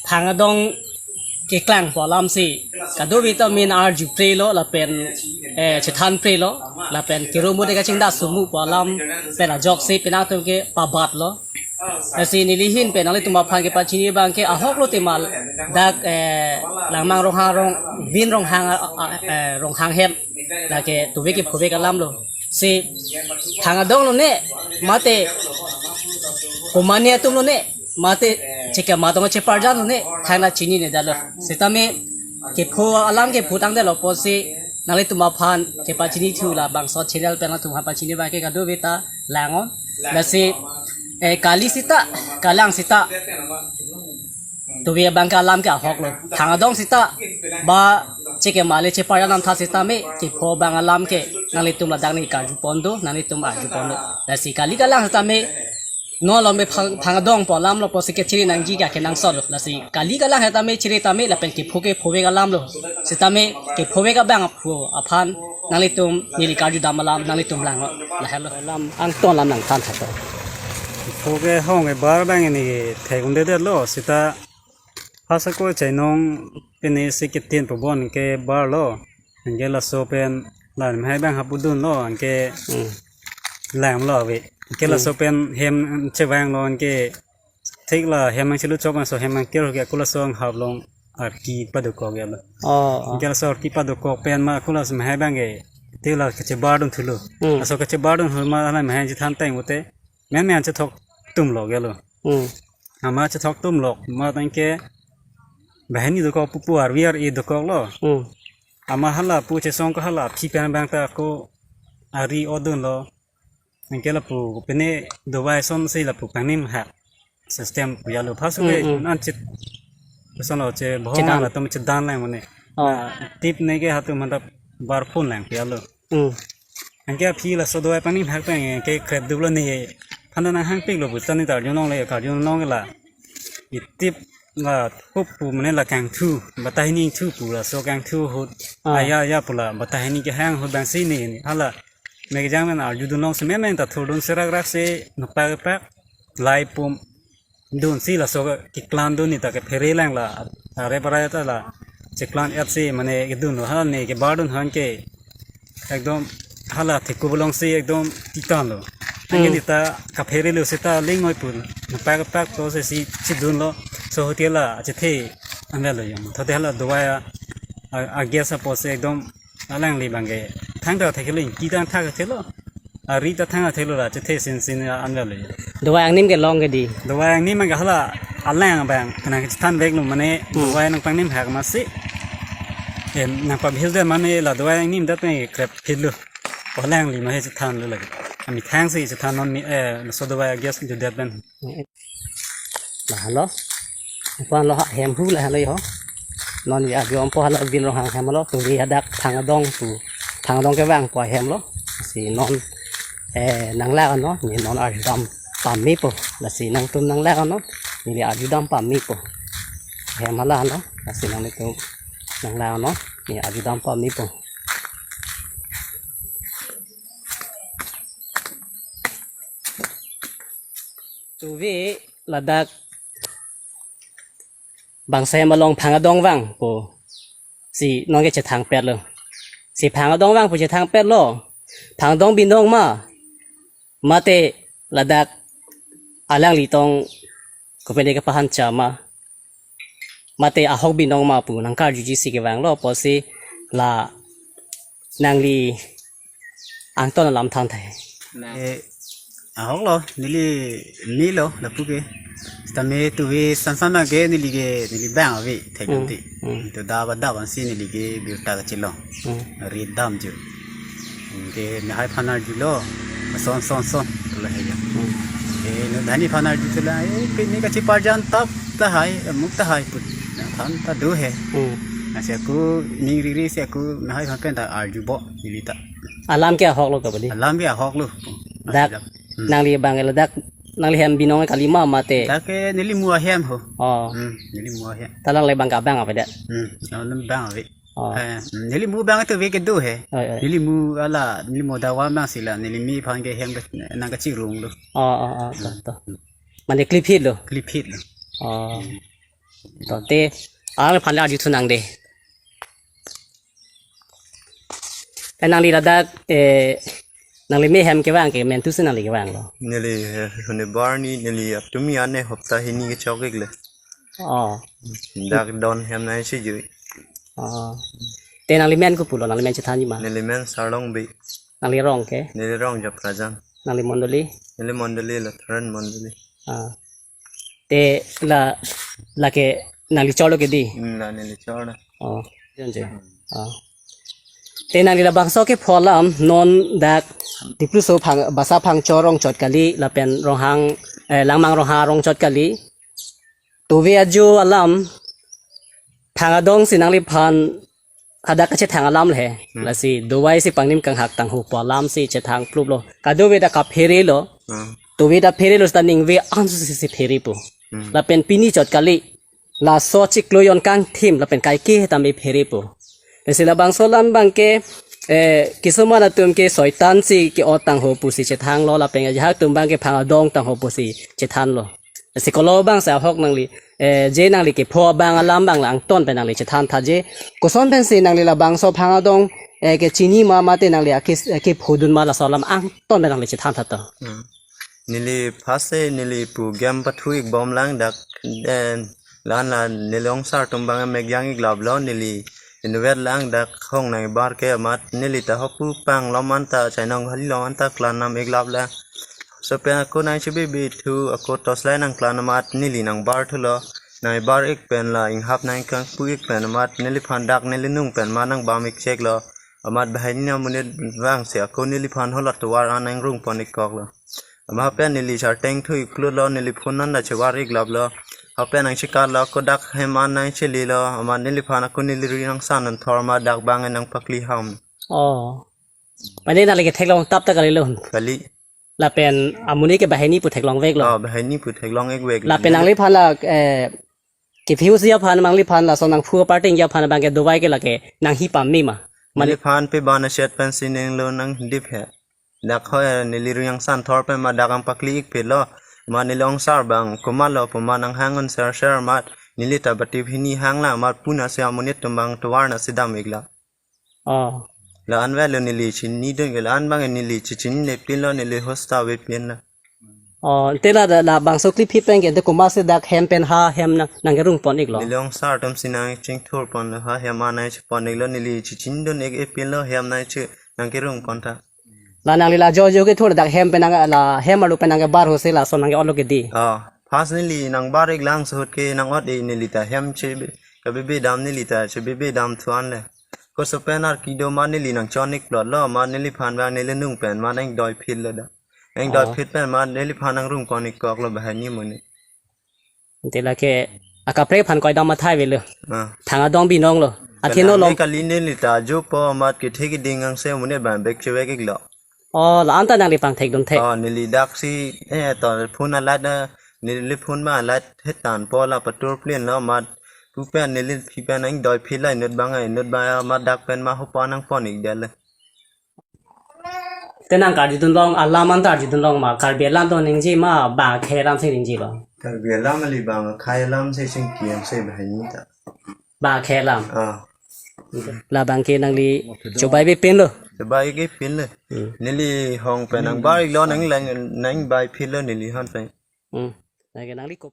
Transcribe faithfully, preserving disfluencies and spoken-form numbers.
Phangdong keklang pu alam si kadokave ta min arju prelo lapen, eh, chethan prelo lapen kero mode kachingda sumu pu alam pen ajok si penang atum ke pabatlo. Lasi neli ahin pen nanglitum aphan kepachini abang ke ahok lo tema dak, eh, Langmang Ronghang Rong, Vin Ronghang, ah, ah, eh, Ronghang hem lake tuve kephovek alam lo. Si phangdong lone mate komane atum lone mate chekema tong cheparjan lone thangta chininedetlo. Sitame kepho alam kepho tangdetlo apotsi nanglitum aphan kepachini thu labangso channel pen nanglitum aphan pachini abang ke kadokave ta lang-o. Lasi, eh, kali seta, kalang seta tuve abang ke alam ke ahok lo. Phangdong seta ba chekema le cheparjan alamtha sitame kepho abang alam ke nanglitum ladak neli karju pon do, nanglitum arju pon do. Lasi kali kalang sitame non lom be phang, phangdong pu alam lo apotsi kechiri nangji ke kenangsot lo. Lasi kali kalang sitame chiri tame lapen kepho kephovek alam lo. Sitame kephovek abang aphu aphan nanglitum neli karjudam alam nanglitum lang-o. Lahelo alam angton alam nangthan tha to. Pho kehong kebar abang neli thek-un-edetlo seta phasako chainong pine si ketin pabon kebarlo. Anke laso pen la mehai abang hapudunlo anke Hmm. lamlo ave. Anke Hmm. laso pen hem chevanglo anke thik la hem nangchelu chok laso hem nangker ke ako laso anghap along arki padokok ya lo. Oh, oh. Anke laso arki padokok pen ma ako laso mehai abang ke thik la kachebardun thulo. Hmm. Laso kachebardun hul ma hala mehai chethan tang bote. Men men chethok tumlo gelo. Hmm. Amat chethok tumlo, amat anke banghini dokok pupu arvi ar-e dokoklo. Hmm. Amat hala pu chesong ko hala aphi pen abang ta ako ari odunlo. Anke lapu pine dawai ason si lapu pangnim hak system pu ya lo. Phasako Hmm, hmm. anchit. Ason lo che bohong Chedan. Latum chedan lang mane. Oh. Tip ne ke hatu mantap bar phun lang pu ya lo. Hmm. Anke aphi laso dawai pangnim hak pen ke krep duplo ne. Phanda nanghangpiklo pu ta ne ta arjulongle, karjulongle la. Itip la hup pu mane la kangthu, batai hini thu pu laso kangthu ahut. Ah. Aya aya pu la batai hini kehang ahut abang si ne ne. Hala me kejang men arjudunlong si men men ta thurdun serak rak si nopak pak lai pum dunsi laso keklan dun ni ta kephere lang la, are parai ta la cheklan et si mane kedunlo, hala ne kebardun han ke ekdom hala theku bolong si ekdom titan lo. Anke Hmm. ne ta kapherelo seta lingoi pun nopak pak to si si chidunlo. So hotel la chethe anvelo yom. Thote hala dawai a, a, a gas apotsi ekdom alangli abang ke thangta thekelo, ingki tang thak thelo. Ari ta thang thelo la chethe sin sin anvelo. Dawai angnim ke long ke di. Dawai angnim abang ke hala alang abang kena chethan veklo mane Hmm. dawai nangpangnim hak masi. Em, nangpabhil de mane la dawai angnim dat pen krep phitlo. Alangli ma he chethanlo lagi. Ami thang si chethan non mi, eh, laso dawai gas judet pen. Lahelo. Aphan lo ha hem hu lahelo ho. Non ya jom po hala Vin Ronghang hem lo tuve hadak Phangdong pu. Phangdong kevang pu ahem lo. Si non, eh, nanglang non, ne non arjudam pame po. Lasi nangtum nanglang non, neli arjudam pame po. Hem hala lo. Lasi nangtum nanglang non, ne arjudam pame po. Tuve ladak bangso hem along Phangdong vang pu si non ke chethangpetlo. Si Phangdong vang pu chethangpetlo. Phangdong binong ma mate ladak alangli tong kopine kepahancha ma mate ahok binong ma pu nangkarjuji si kevanglo apotsi la nangli angton alam than thai. Eh, ahok lo, neli melo lapu ke. Sitame tuve sansan abang ke neli ke neli bang ave thek Hmm, nanti. Hmm. To da ba da ban si neli ke birta kachilong. Hmm. Ri dam ju. Ke mehai aphan arjulo. Son son son. Tula he ya. Hmm. Eh, no dhani aphan arju tula. Eh, pini kacheparjan tap tahai, amuk tahai put. Aphan ta do he. Hmm. Nasi ako ning riri si ako mehai aphan pen ta arjubo neli ta. Alam ke ahok lo kabali. Alam ke ahok lo. Dak. Hmm. Nangli abang ladak nangli hem binong kali ma mate. Dak ke neli mu ahem ho. Oh. Hmm, neli mu ahem. Ta alangle abang ke abang ave det. Hmm, alangle abang ave. Oh. Eh, neli mu abang tuve kedo he. Oh, oh. Neli mu hala, neli mu dawai abang si la, neli me aphan ke hem ke nangkachirung lo. Oh, oh, oh, to, to. Mane kliphit lo. Kliphit lo. Oh. To te, alangphan le arjuthu nang de. Eh, nangli ladak, eh, nangli me hem kevang ke mentu si nangli kevanglo? Neli, eh, huni barni, neli atumi ane hopta hini kechok-iklo. Oh. Dak don hem nangchijui. Oh. Te nangli men kopulo, nangli men chethanji ma? Neli men Sarlong Bey. Nangli rong ke? Neli rong Japrajan. Nangli mondoli? Neli mondoli Lutheran mondoli. Ah. Te la, lake nangli chorlo ke di? Hmm, la neli chorlo. Oh, jon je. Oh. Te nangli labangso kepho alam non dak Dipluso phang, Basa Phangcho rongchot kali, lapen Ronghang, eh, Langmang Ronghang rongchot kali. Tove ajo alam, Phang Adong si nangliphan hadak kachethang alam le he. Hmm. Lasi dovai si pangnim kanghak tangho pu alam si chethang pluplo. Kadokave ta kaphere lo. Hmm. Tove ta phere lo seta ningve ansu si, si pherepo. Hmm. Lapen pini chot kali. Laso chiklo jon kangthim lapen kaike tame pherepo. Lasi labangso alam abang ke, eh, kisuman atum ke soitan si ke-ot tangho pusi chethanglo lapen ajahak atum abang ke Phang Adong tangho pusi chethanlo. Si kolo abang si ahok nangli, eh, je nangli kepho abang alam abang la angton pen nangli chethan tha je. Koson pensi nangli labangso Phang Adong, eh, kechini ma mate nangli ake, eh, kephodun ma laso alam angton pen nangli chethan tha to. Hmm. Neli first se neli pu game pathu-ik bomlang dak, then la-an la neli ongsar atum abang mek jang-iklaplo, neli inutvet lang dak hong nangbar ke amat neli ta hopu pang lom anta chainong hali lom anta klan nam-iklaplang. Laso pen ako nangchebebe thu ako torchlight nangklan amat neli nangbar thulo. Nangbar-ik pen la inghap nangkangpu-ik pen amat neliphan dak neli nung pen ma nangbam-ik cheklo. Amat banghini amonit vangsi ako neliphan hala tovar an nangrung pon-ik koklo. Amat pen neli sarteng thu-ik plutlo, neli phone an ta chevar-iklaplo. Lapen nangchekatlo, ako dak hem an nangchelilo. Amat neliphan ako neli ri nangsan anthor amat dak abang nangpakli ham. Oh. Mane nangli ketheklong tap ta kalilo? Kali. Lapen amonit ke banghini pu theklong veklo. Oh, banghini pu theklong-ik veklo. Lapen nangliphan la, eh, kephi-usi aphan nangliphan laso nangphu aparting aphan abang ke dovai ke lake nanghi pame ma? Mane neliphan pe bana shet pen sining lo nangdip he. Dak hoi neli ri nangsan thor pen ma dak nangpakli-ik pilo. Ma neli ongsar abang komatlo pu ma nanghang un ser ser amat neli ta batip hini hanglang amat puna si amonit atum abang tovar na si dam-iklo. Oh. La-an velo neli chinidun ke la-an abang neli chechinine pinlo neli hosta ave pinlo. Oh, te la, la, labangso clip hi pen ke te komat si dak hem pen ha hem nang, nangkerung pon-iklo? Neli ongsar atum si nangchingthur ponlo ha hem an nangchepon-iklo neli chechinidun-ik pinlo hem nangche nangkerung pon tha. La nangli la jo jo kethur dak hem pen nang la hem arlo pen nangkebar ho si laso nangke-otlo ke di? Ah, first neli nangbar-ik lang ahut ke nang-ot-e neli ta hem chebe, kabebe dam neli ta chebebe dam thu an le. Koso pen ar kedo ma neli nangchon-ik plotlo ma neliphan abang neli nung pen ma nangdoiphitlo dak. Nangdoiphit pen ma neliphan nangrung pon-ik koklo banghini amonit. Te lake akaprek aphan koidam athai avelo. Ah. Phang Adong binong lo. Athe no kalang long. Kali neli ta ajo po amat kethe keding angse amonit abang bek chevek-iklo. Oh, la-an ta nangli pangthekdun thek. Oh, neli dak si, eh, to phone a-light na, neli phone ma light hetan po la patur plin lo amat pu pen neli phi pen nangdoiphit la inut abang, inut abang amat dak pen ma hopa nangpon-ik det le. Te nang karjudun long alam an ta arjudun long ma, Karbi alam do ningje ma, bang akhei alam si ningje lo? Karbi alam kali, bang akhei alam si chingki angse banghini ta. Bang akhei alam. Ah. Labang ke nangli chobai-ik pinlo. Chobai-ik pinlo. Hmm. Neli hong pen nangbar-iklo nang lang nangbai phitlo neli hong pen. Hmm. Lake nangli ko